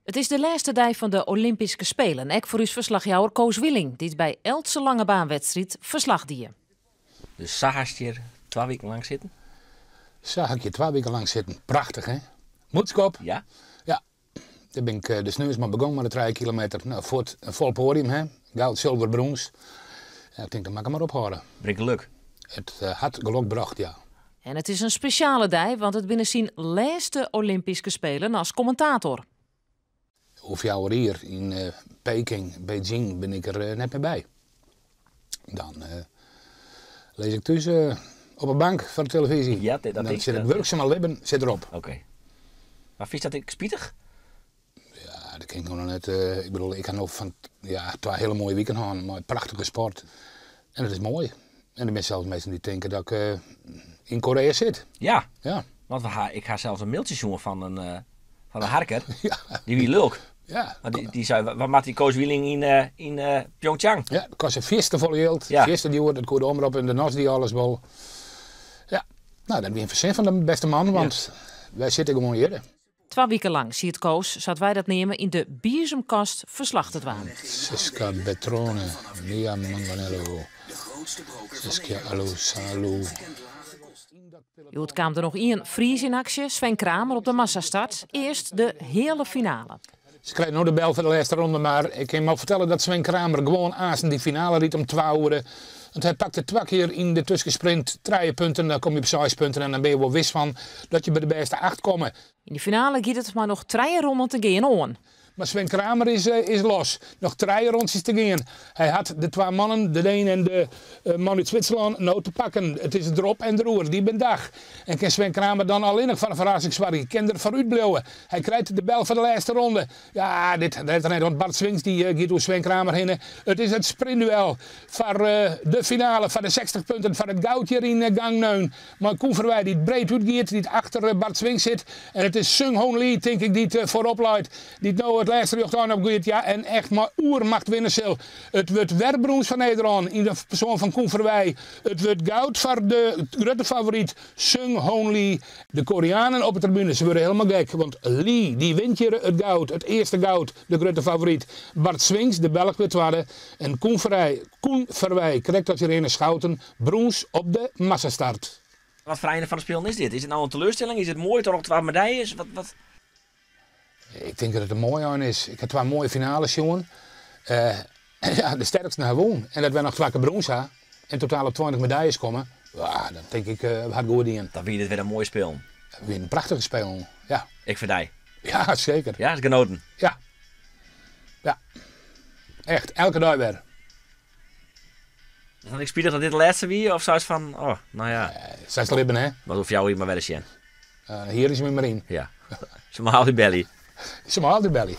It is de lêste dei fan de Olympyske Spelen, ek foar ús ferslachjouwer Koos Wieling, dy't by eltse langebaanwedstriid ferslach die. Dus sa hast hjir twa wiken lang sitten? Sa ha ik hjir twa wiken lang sitten. Prachtich, hè? Mûtske op. Ja. Ja. Dêr bin ik de sneons mei begûn mei de trije kilometer. No, fuort in fol poadium, hè? Goud, sulver, brûns. Ja, ik tink, dan moat ik mar ophâlde. Bringt geluk. It hat gelok brocht, ja. En it is in spesjale dei, want it binne syn lêste Olympyske Spelen as kommentator. Oer fjouwer jier yn Peking, Beijing, bin ik der net mear by. Dan lis ik thús op 'e bank foar de telefyzje. Ja, dat Dan sit it wurksame libben sit derop. Oké. Mar fynst dat ek spitich? Ja, dat kin ik no noch net. Ik bedoel, ik ha no fan, ja, twa hiele moaie wiken hân mei prachtige sport. En dat is moai. En der binne sels minsken dy't tinke dat ik yn Korea sit. Ja. Ja. Want we ha, ik ha sels in mailtsje sjoen fan in, fan in harker. Ja. Dy wie lulk. Ja. Want dy sei, wat moat dy Koos Wieling yn, yn Pyeongchang? Ja, dat koste fierste folle jild, Ja. fierste djoer, dat koe de omrop en de NOS die alles wol. Ja, no, dat wie in fersin fan de bêste man, want wy sitte gewoan hjir. Twa wiken lang siet Koos, sa't wy dat neame, yn de biezemkast ferslach te dwaan. Siska Betrone, Mia Manganello, Saskia Alou Salou. Hjoed kaam der noch ien Fries yn aksje, Sven Kramer op de massastart. Earst de heale finale. Se krije no de bel foar de lêste ronde, mar ik kin wol fertelle dat Sven Kramer gewoan aansten dy finale rydt om twa oere. Want hy pakte twa kear yn de tuskensprint trije punten, dan komme je op seis punten en dan binne je wol wis fan dat je by de bêste acht komme. Yn de finale giet it mei noch trije ronden te gean oan. Mar Sven Kramer is is los. Noch trije rondsjes te gean. Hy hat de twa mannen, de Deen en de man út Switserlân, no te pakken. It is derop en deroer. Dy bin dach. En kin Sven Kramer dan allinnich foar in ferrassing soargje? Kin er foarút bliuwe? Hy krijt de bel foar de lêste ronde. Ja, dit rêdt er net, want Bart Swings dy giet oer Sven Kramer hinne. It is it sprintduel foar de finale, foar de 60 punten, foar it goud hjir yn Gangneung. Mei Koen Verweij dy't breed útgiet, dy't achter Bart Swings sit. En it is Sung Hoon Lee, tink ik, dy't foarop leit. Dy't no it lêste rjochtein op giet, ja, en echt mei oermacht winne sil. It wurdt wer brûns foar Nederlân yn de persoan fan Koen Verweij. It wurdt goud foar de grutte favoryt Sung Hoon Lee. De Koreanen op 'e tribune, se wurde helemaal gek, want Lee dy wint hjir it goud, it earste goud, de grutte favoryt. Bart Swings, de Belch, wurdt twadde. En Koen Verweij, Koen Verweij, krekt as Irene Schouten, brûns op de massastart. Wat foar einde fan de Spelen is dit? Is it no in teleurstelling? Is it moai toch noch twa medaljes? Wat, wat? Ik tink dat it in moai ein is. Ik ha twa moaie finales sjoen. Uh, ja, de sterksten ha wûn. En dat wy noch twa kear brûns ha en totaal op 20 medaljes komme, ja, dan tink ik, uh, we ha it goed dien. Dan wie dit wer in moai Spelen. It wie in prachtige Spelen, ja. Ek foar dy? Ja, seker. Ja, is genoten? Ja. Ja. Echt, elke dei wer. Is dat ek spitich dat dit de lêste wie? Of seist fan, oh, no ja. Sa is it libben, hè? Mar oer fjouwer jier mar wer ris sjen. Hier is my mar yn. Ja. Se mei altyd belje. Se mei altyd belje.